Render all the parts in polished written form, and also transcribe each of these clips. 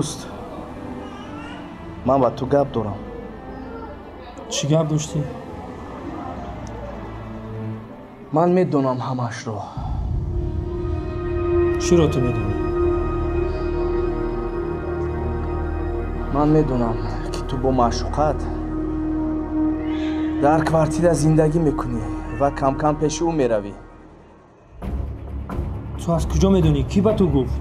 Дӯст, ман ба ту гап дорам. Чӣ гап доштӣ? Ман медонам ҳамаашро. Чиро ту медонӣ? Ман медонам, ки ту бо маъшуқат дар квартира зиндагӣ мекунӣ ва кам-кам пеши ӯ меравӣ. Ту аз куҷо медонӣ? Кӣ ба ту гуфт?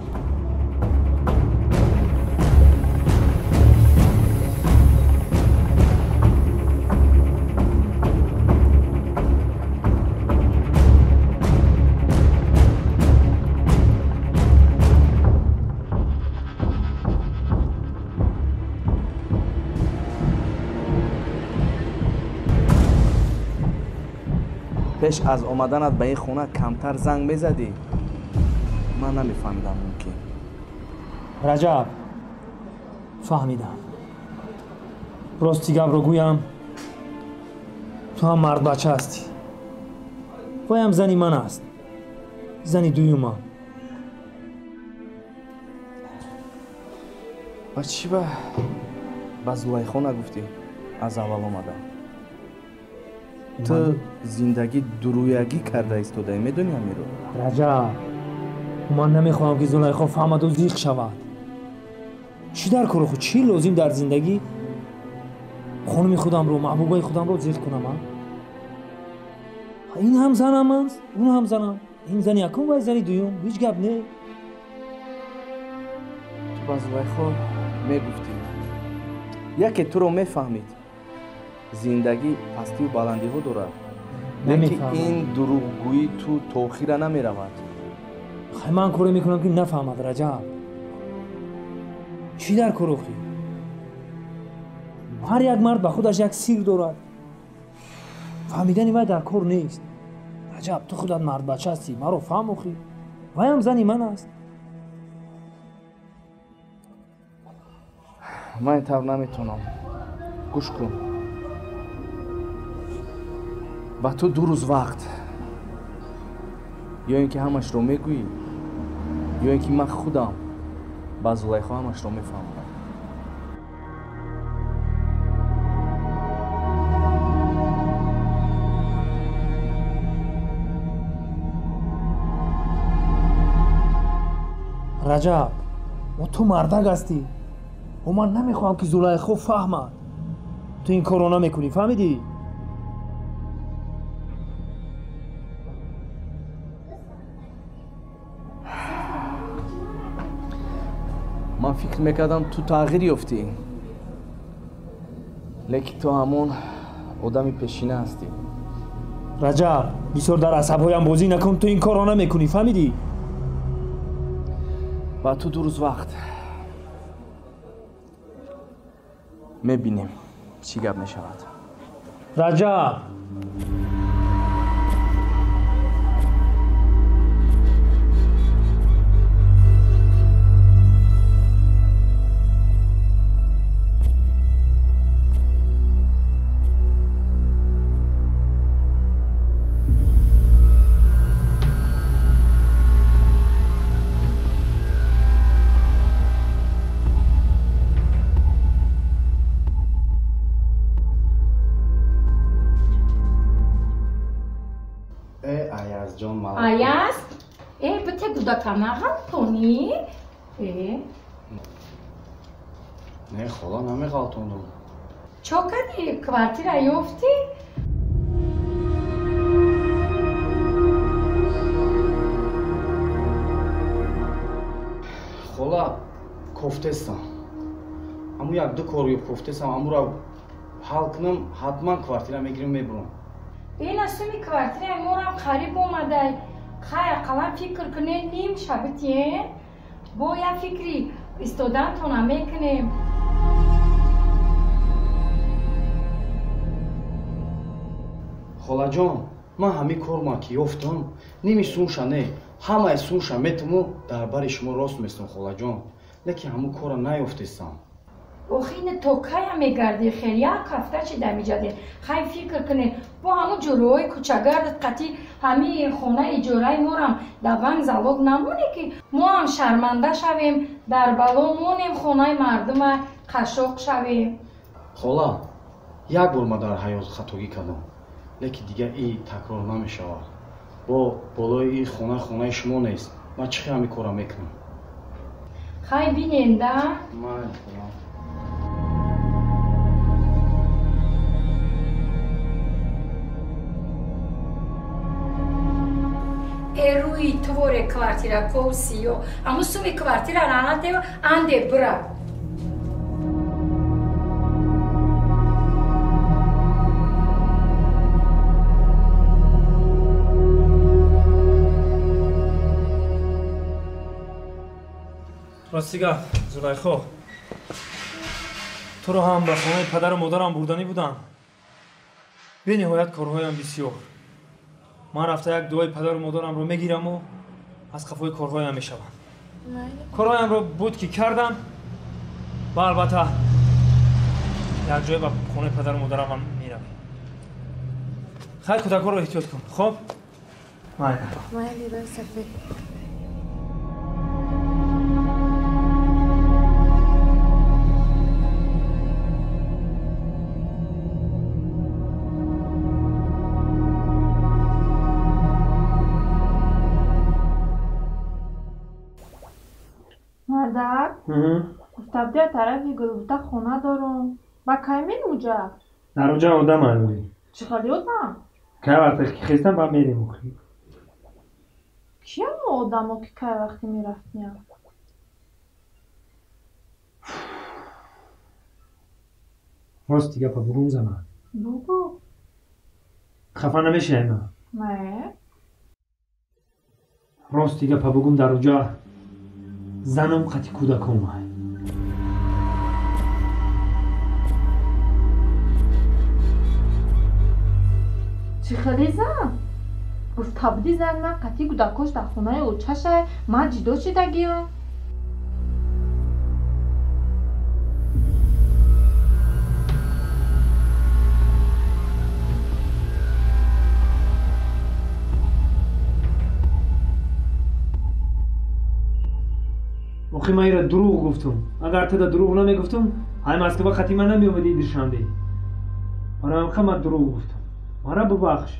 Пеш аз омаданат ба ин хона камтар занг мезадӣ, ман намефаҳмидам мумкин. Раҷаб, фаҳмидам. Рости гапро гӯям, ту ҳам мардбача ҳастӣ. Ваям зани ман аст, зани дуюмам. Ба чӣ ба Зулайхо нагуфтӣ аз аввал омадам? Ту зиндагӣ дурӯягӣ карда истодаӣ, медонӣ ҳаминро? Раҷаб, ман намехоҳам, ки Зулайхо фаҳмаду зиқ шавад. Чӣ дар кори худ, чӣ лозим дар зиндагӣ хонуми худамро, маҳбубаи худамро зиқ кунам? Ин ҳам занам аст, он ҳам занам. Ин зани якум ва зани дуюм, ҳеҷ гап не. Ту ба Зулайхо мегуфтӣ, яке туро мефаҳмид. Зиндагӣ пастию баландиҳо дорад, лекин ин дурӯғгӯӣ ту то охира намеравад. Хай, ман коре мекунам, ки нафаҳмад. Раҷаб, чӣ дар кор охӣ? Ҳар як мард ба худаш як сир дорад, фаҳмидани вай дар кор нест. Раҷаб, ту худат мардбача ҳастӣ, маро фаҳм охӣ. Вайам зани ман аст. Ман ин тавр наметавонам. Гӯш кун, ба ту 2 рӯз вақт. Ё ин ки ҳамашро мегӯӣ, ё ин ки ман худам ба Зулайхо ҳамашро мефаҳмам. Раҷаб, ту мардак ҳастӣ. Ман намехоҳам, ки Зулайхо фаҳмад. Ту ин корро намекунӣ, фаҳмидӣ? Ман фикр мекардам, ту тағйир ёфтӣ, лекин ту ҳамон одами пешина ҳастӣ. Раҷаб, бисёр дар асабҳоям бозӣ накун. Ту ин корро намекунӣ, фаҳмидӣ? Ба ту 2 рӯз вақт. Мебинем, чӣ гап мешавад. Раҷаб! Аяз, бите кӯдака нағалтонӣ? Не, хола, намеғалтондум. Чо кардӣ? Квартира ёфтӣ? Хола, кофтестам. Аму як-ду кор кофтестам, амура ҳал кунам, ҳатман квартира мегирим, мебурам. Ина суми квартираи морам қариб омадай. Хай, ақаллан фикр кунед, ним шабитиен. Бо як фикри истодантона мекунем. Холаҷон, ман ҳамин корма ки ёфтам, ними сумша не, ҳамаи сумша метуму дар бари шумо рост местум, холаҷон. Лекин ҳамун корра наёфтестам. Охи то кая мегарди хел як ҳафта чи дамиҷаде. Хай фикр кунед, бо ҳамун ҷуроҳои кӯчагардат қатӣ ҳамин хонаи иҷораи морам дар банк залог намоне ки мо ҳам шарманда шавем, дар бало монем, хонаи мардума қашоқ шавем. Хола, як бор ман дар ҳаёт хатогӣ кардам, лекин дигар и такрор намешавад. Бо болои и хона хонаи шумо нест. Ман чӣ хел ҳамин корро мекунам? Хай бинем да? Майли, хола. Рӯи творе квартира ковсиё аму суми квартира ранатева анде бира. Рости гап, Зулайхо, туро ҳам ба хонаи падару модарам бурданӣ будам. Бениҳоят корҳоям бисёр. Ман рафта як дуои падару модарамро мегираму аз қафои корҳоям мешавам. Корҳоямро буд ки кардам ва албатта якҷоя ба хонаи падару модарамам меравем. Хайр, кӯдакҳоро эҳтиёт кун, хоб? Майли. Майли, Рӯйсафед. Мардак, гуфта будия тарафи Гулбута хона дорум. Ба кай мерем уҷа? Дар уҷа одам ҳанӯи. Чӣ хели одам? Кай вақте ки хестам ба мерем охи. Киямо одамо ки кай вақте мерафтиям? Рости гапа бугум зана. Бугу. Хафа намешавӣ ма? Не. Рости гапа бугум дар уҷа занам қати кӯдаком ай. Чӣ хели зан? Гуфта будӣ зан ман қати кӯдакош дар хонаи очашай, ман ҷидо шидагиам. Охи ман ира дурӯғ гуфтум. Агар ту да дурӯғ намегуфтум, ҳай Москва қати ман намеомадӣ Душанбе. Барои ҳамин ман дурӯғ гуфтум. Мара бубахш.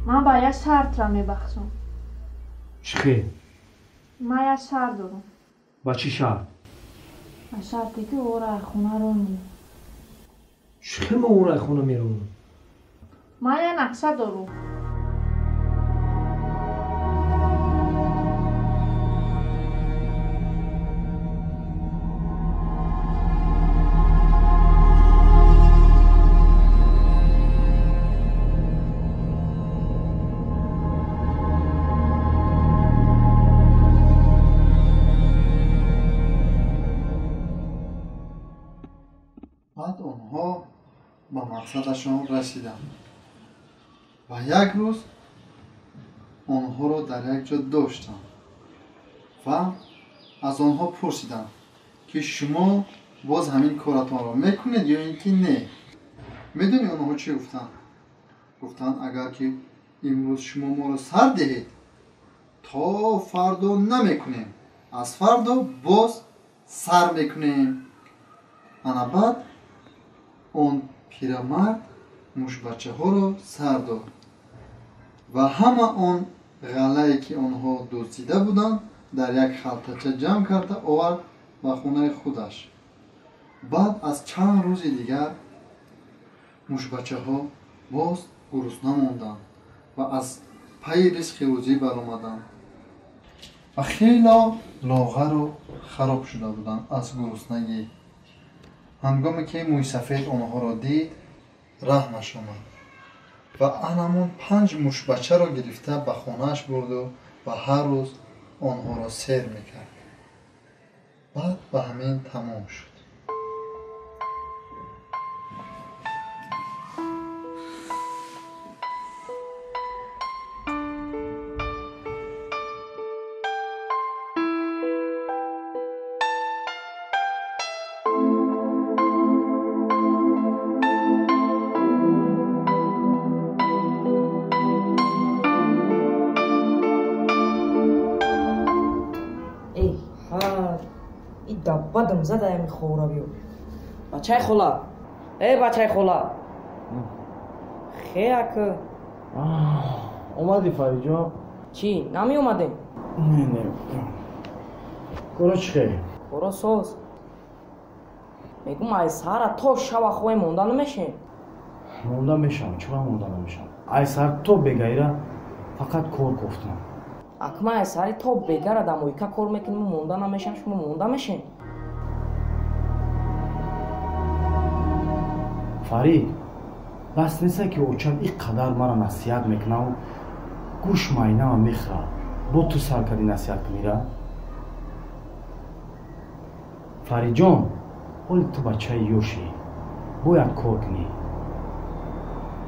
Ман ба як шартра мебахшам. Чӣ хел? Ман як шарт дорам. Ба чӣ шарт? Ба шарте ки ӯро аз хона ронӣ. Чӣ хел ман ӯро аз хона меронам? Ман як нақша дорам. Баъд онҳо ба мақсадашон расиданд ва як рӯз онҳоро дар як ҷо доштанд ва аз онҳо пурсиданд ки шумо боз ҳамин коратонро мекунед ё ин ки не. Медонӣ онҳо чӣ гуфтанд? Гуфтанд агар ки имрӯз шумо моро сар диҳед, то фардо намекунем, аз фардо боз сар мекунем. Ана баъд он пирамард мушбачаҳоро сар дод ва ҳама он ғаллае ки онҳо дуздида буданд дар як халтача ҷамъ карда овард ба хонаи худаш. Баъд аз чанд рӯзи дигар мушбачаҳо боз гурусна монданд ва аз пайи ризқи рӯзӣ баромаданд ва хело лоғару хароб шуда буданд аз гуруснагӣ. Ҳангоме ки мӯйсафед онҳоро дид, раҳмаш омад ва анамон 5 мушбачаро гирифта ба хонааш бурду ва ҳар рӯз онҳоро сер мекард. Баъд ба ҳамин тамом шуд. Зада ами хора биё. Бачаи хола. Э бачаи хола. Хе ак. Омадӣ Фаридҷон? Чӣ, намеомадем? Не, не. Коро чӣ хел? Коро соз. Мегум ай саҳара то шава хоҳем монда намешем? Монда мешавам, чаро монда намешавам? Ай саҳар то бегаира фақат кор кофтам. Акма ай саҳари то бегара дар мойка кор мекунем, монда намешам, шумо монда мешем? Фарид, бас неста ки очам ин қадар мара насиҳат мекунаву гӯш майнама мехӯрад. Бо ту сар кардӣ насиҳат кунира? Фаридҷон, ҳоли ту бачаи ёшӣ, бояд кор кунӣ.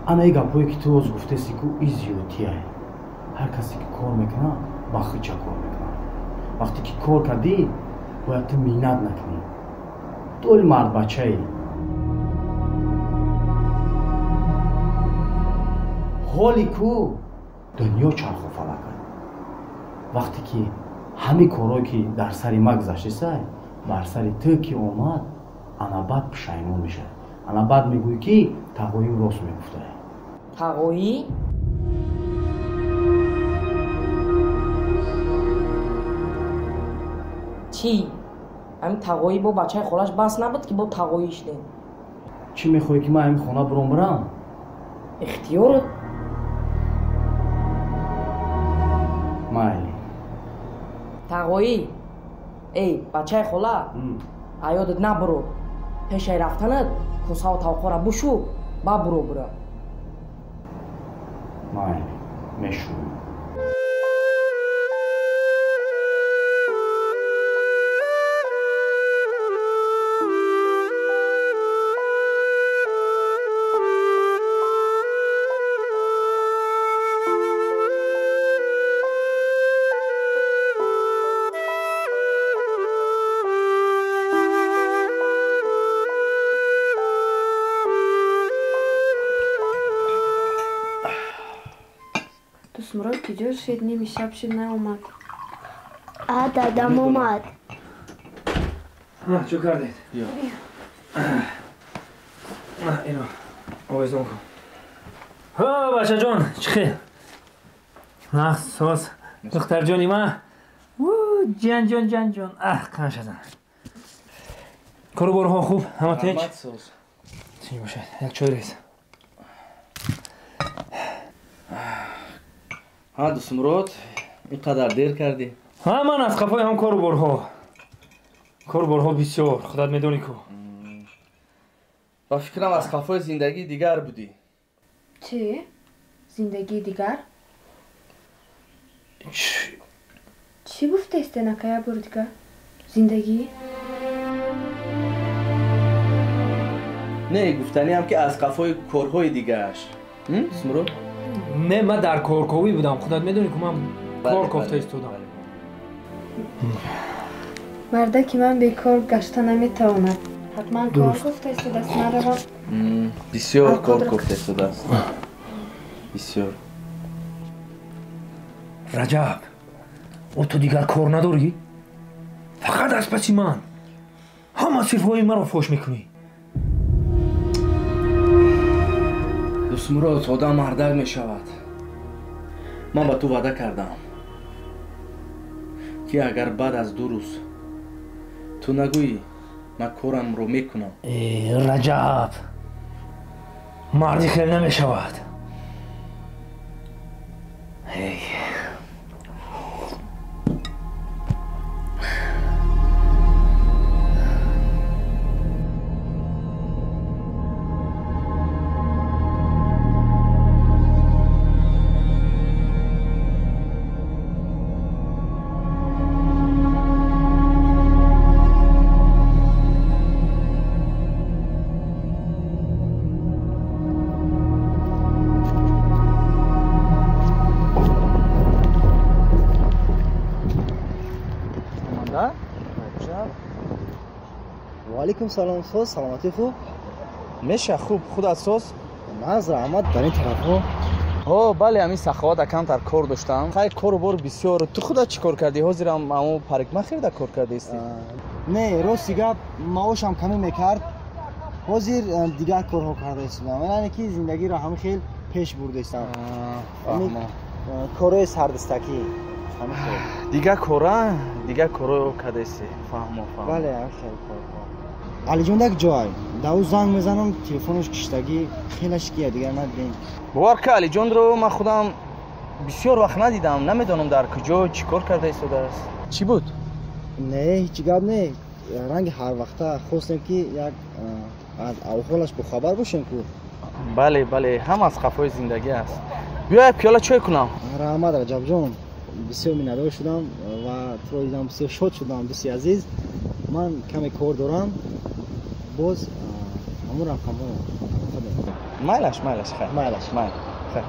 Ана и гапҳое ки ту оз гуфтаси ку и зиёдтияй. Ҳар касе ки кор мекунад, ба худча кор мекунад. Вақте ки кор кардӣ, бояд ту миннат накунӣ. Ту оли мардбачаӣ. Ҳоли ку дунё чарху фалак аст. Вақте ки ҳамин корҳое ки дар сари ма гузаштисай, бар сари ту ки омад, ана баъд пушаймон мешавӣ. Ана баъд мегӯӣ ки тағоим рост мегуфтай. Тағоӣ? Чӣ? Ҳамин тағоӣ бо бачаи холаш бас набуд ки бо тағоӣ шудем? Чӣ мехоҳӣ ки ман ҳамин хона буром бирам? Ихтиёрат. Майли. Тағоӣ. Эй, бачаи хола, аёдат набуро. Пешаи рафтанат косаву тавқора бушу, ба буро бура. Майли, мешӯм. Дусмурод киҷо шид, ними шаб шид, наомад. А, дадам омад. Чӯ кардед? Ино, овезон кун. Ҳа, бачаҷон, чӣ хел? Нағз, соз. Духтарҷони ма? Ҷанҷон, ҷанҷон. Аҳ, қаншадан. Кору борҳо хуб, ҳама тинч? Тинч бошад, як чой рез. Ҳа, Дусмурод, ин қадар дер кардӣ? Ҳа, ман аз қафои ҳам кору борҳо. Кору борҳо бисёр, худат медонӣ ку. Ба фикрам аз қафои зиндагии дигар будӣ. Чӣ? Зиндагии дигар? Чӣ гуфтаистен, ака, як бори дигар? Зиндагӣ? Не, гуфтаниам ки аз қафои корҳои дигааш. Дусмурод? Не, ман дар корковӣ будам, худат медонӣ ку ман кор кофта истодам. Мардаки ман бекор гашта наметавонад. Ҳатман кор кофта истодааст, ман равам. Бисёр кор кофта истодааст. Бисёр. Раҷаб, о ту дигар кор надорӣ? Фақат аз паси ман. Ҳама сирҳои маро фош мекунӣ. Дусмурод, одам мардак мешавад. Ман ба ту ваъда кардам, ки агар баъд аз 2 рӯз ту нагӯӣ, ман корамро мекунам. Э, Раҷаб, марди хел намешавад. Эй. Алейкум салом, соз, саломатӣ хуб? Меша хуб, худат соз? Наз раҳмат, дар ин тарафҳо. Ҳо, бале, ҳамин саховат камтар кор доштам. Хай, кору бор бисёр. Ту худат чӣ кор кардӣ? Ҳозирам ҳамон парикмахерда кор кардаистӣ? Не, рости гап, маошам камӣ мекард. Ҳозир дигар корҳо карда истодам. Яъне ки зиндагиро ҳамин хел пеш бурда истам. Корҳои сардастакӣ. Дигар кора, дигар корҳо карда истӣ. Фаҳмо, фаҳмо. Бале, ҳамин хел корҳо. Алиҷон як ҷой. Да ӯ занг мезанам, телефонаш киштагӣ, хелаш кия дигар надидем. Бовар ка, Алиҷонро ман худам бисёр вақт надидам, намедонам дар куҷо чӣ кор карда истодааст. Чӣ буд? Не, ҳеҷ гап не. Ранги ҳар вақта хостем ки як аз аҳволаш бохабар бошем ку. Бале, бале, ҳам аз қафои зиндагӣ аст. Биё як пиёла чой кунам. Раҳмат, Раҷабҷон, бисёр миннатдор шудам ва туро дидам, бисёр шод шудам, дӯсти азиз. Ман каме кор дорам, боз ҳамон рақамҳо. Майлаш, майлаш, хайр. Майлаш, майл, хайр.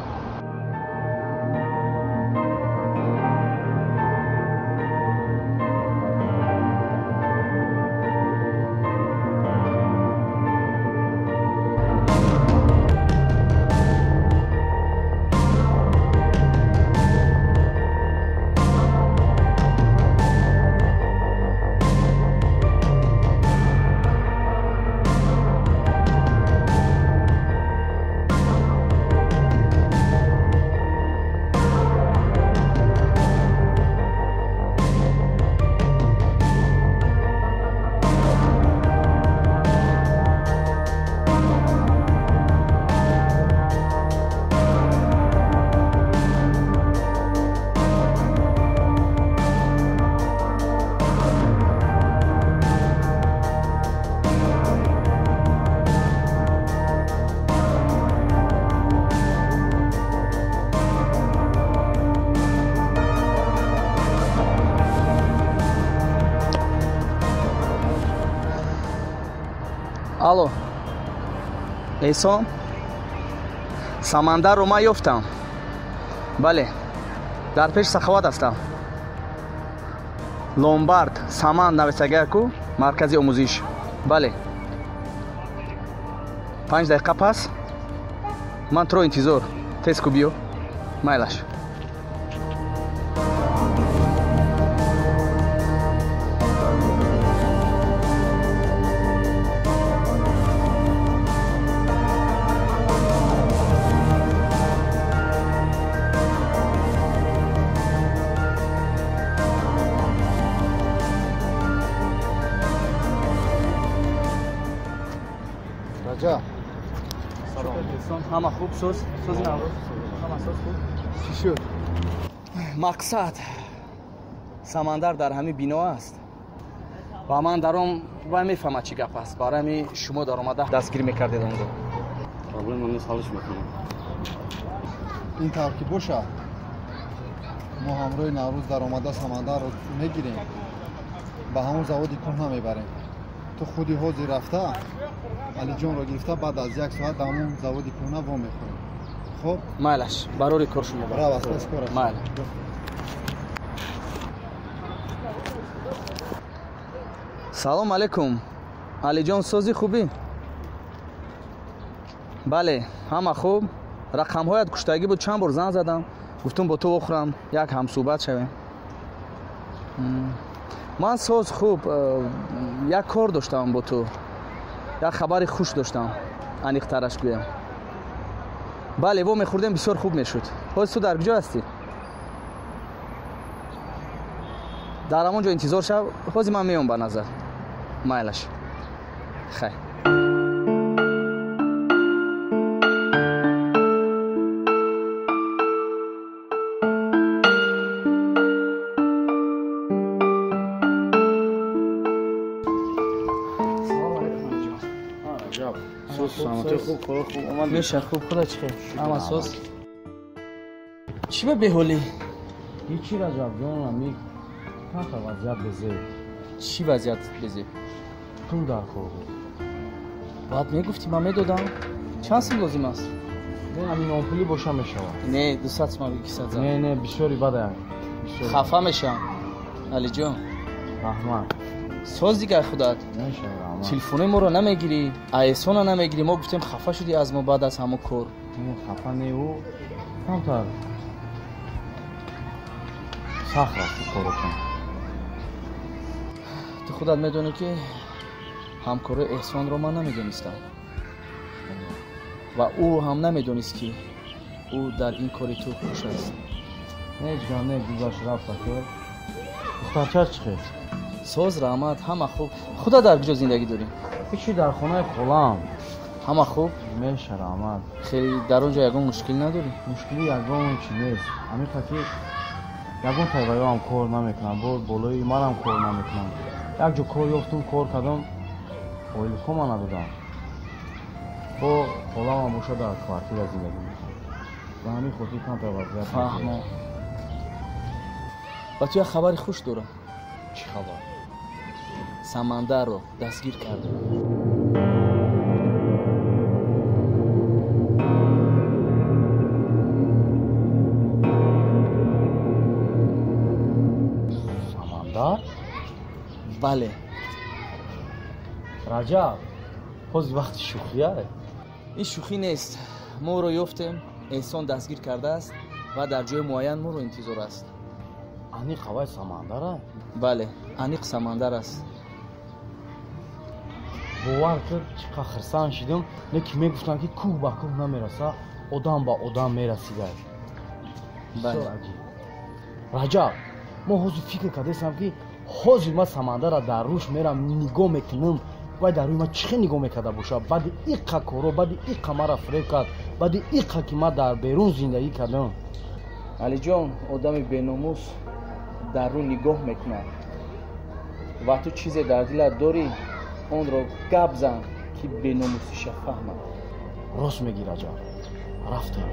Алло, Эҳсон, Самандарро ман ёфтам. Бале, дар пеш Саховат ҳастам. Ломбард, Саманд нависагаяку, маркази омӯзиш. Бале, 5 дақиқа пас ман туро интизор. Тез ку биё. Майлаш. Ҳама хуб, соз, сози Наврӯз. Ҳама соз хуб. Чӣ шуд? Мақсад Самандар дар ҳамин бино аст ва ман дар он вай мефаҳмад чӣ гап аст. Барои ҳамин шумо даромада дастгирӣ мекардед онро. Проблема нест, ҳалш мекунам. Ин тавр ки бошад, мо ҳамроҳи Наврӯз даромада Самандарро мегирем, ба ҳамон заводи кӯҳна мебарем. Ту худи ҳозир рафта Алиҷонро гирифта, баъд аз 1 соат дар ҳамон заводи кӯҳна во мехӯрем. Хоб? Майлаш, барори кор шумо. Рав, аз пас кораш. Майл. Салом алейкум. Алиҷон, сози хубӣ? Бале, ҳама хуб. Рақамҳоят куштагӣ буд, чанд бор занг задам. Гуфтум бо ту вохӯрам, як ҳамсӯҳбат шавем. Ман соз хуб, як кор доштам бо ту. Як хабари хуш доштам, аниқтараш гӯям. Бале, во мехӯрдем, бисёр хуб мешуд. Ҳозир ту дар куҷо ҳастӣ? Дар ҳамон ҷо интизор шав, ҳозир ман меом ба назар. Майлаш. Хайр. Меша, хуб, худо чӣ хел? Ҳама соз. Чӣ ба беҳолӣ? Ҳечи, Раҷабҷон, ами камтар вазъият безеб. Чӣ вазъият безеб? Пул дар кор буд. Баъд мегуфтӣ, ман медодам. Чанд сум лозим аст? Не, ами нонпулӣ боша мешавад. Не, 200 сум кисат зад. Не, не, бисёри бада. Хафа мешавам, Алиҷон. Раҳмат. Соз дигар худат. Телефонои моро намегирӣ, Аэсона намегирӣ. Мо гуфтем хафа шудӣ аз мо баъд аз ҳамон кор. Хафа не, ӯ камтар сахт рафти коротон. Ту Худат медонӣ, ки ҳамкори Эҳсонро ман намедонистам ва ӯ ҳам намедонист, ки ӯ дар ин кори ту хуш аст. Ҳеҷ гап не, гузашт рафт ака. Духтарча чӣ хел? Соз, раҳмат, ҳама хуб. Худат дар куҷо зиндагӣ дорӣ? Ҳечи, дар хонаи холам. Ҳама хуб? Меша, раҳмат. Хеле дар он ҷо ягон мушкил надорӣ? Мушкили ягон чи нест. Амиқа ки ягон тайваёам кор намекунам, бо болои манам кор намекунам. Як ҷо кор ёфтум, кор кардам, ойликҳома надодам. Бо холамам боша дар квартира зиндагӣ мекунам. Ба ҳамин хотир камтар вазъият. Фаҳмо. Ба ту як хабари хуш дорам. Чӣ хабар? Самандарро дастгир кардам. Самандар? Бале. Раҷаб, ҳозир вақти шӯхия? Ин шӯхӣ нест. Мо ӯро ёфтем, Эҳсон дастгир кардааст ва дар ҷои муайян моро интизор аст. Аниқ ҳавай Самандара? Бале, аниқ Самандар аст. Бовар кар, чӣ қадр хирсанд шидам, не ки мегуфтанд, ки кӯҳ ба кӯҳ намераса, одам ба одам мерасида. Бале. Раҷаб, мо ҳозир фикр кардастам, ки ҳозир ман Самандара дар рӯш мерам, нигоҳ мекунам, вай дар рӯи ман чӣ хел нигоҳ мекарда бошад? Баъди иққа коро, баъди иққа маро фиреб кард, баъди иққа ки ман дар берун зиндагӣ кардам. Алиҷон, одами беномус дар рӯ нигоҳ мекунад ва ту чизе дар дилат дорӣ, онро гап зан, ки беномусиша фаҳмад. Рост мегӣ, Раҷаб, рафтем.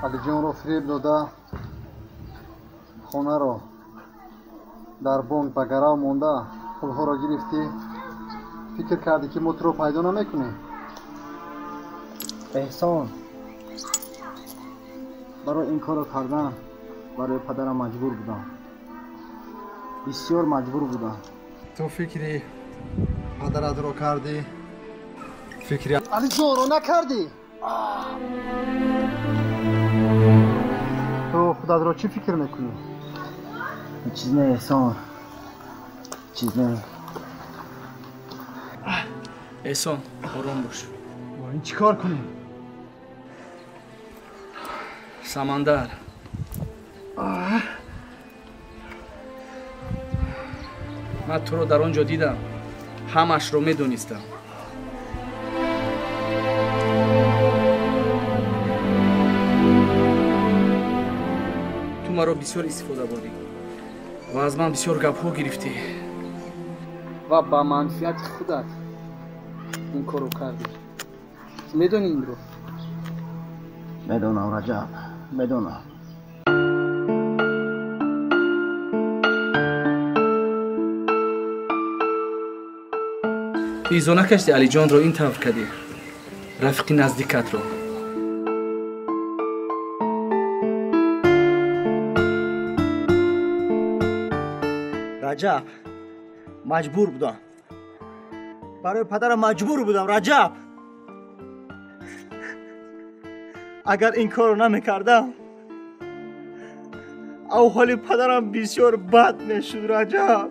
Алиҷонро фиреб дода, хонаро дар бонк ба гарав монда, пулҳоро гирифтӣ. Фикр кардӣ, ки мо туро пайдо намекунем? Эҳсон, барои ин корро кардан барои падарам маҷбур будам, бисёр маҷбур будам. Ту фикри падаратро кардӣ, фикри Алиҷонро накардӣ. Ту худатро чӣ фикр мекунӣ? Чиз не, Эҳсон, чиз не. Эҳсон, ором бош. Бо ин чӣ кор кунем? Самандар, ман туро дар он ҷо дидам, ҳамашро медонистам. Ту маро бисёр истифода бурдӣ ва аз ман бисёр гапҳо гирифтӣ ва ба манфиати худат ин корро кардӣ. Медонӣ инро? Медонам, Раҷаб, медонам. Изо накашти, Алиҷонро ин тавр кардӣ. Рафиқи наздикатро. Раҷаб, маҷбур будам. Барои падарам маҷбур будам, Раҷаб. Агар ин корро намекардам, аҳволи падарам бисёр бад мешуд, Раҷаб.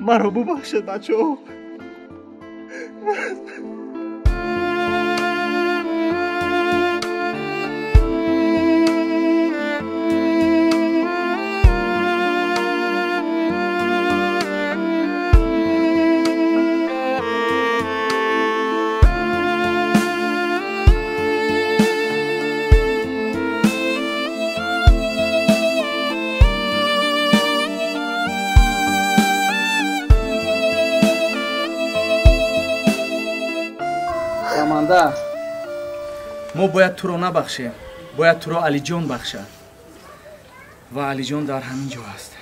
Маро бубахшед, бачаҳо. Мо бояд туро набахшем, бояд туро Алиҷон бахшад. Ва Алиҷон дар ҳамин ҷо аст.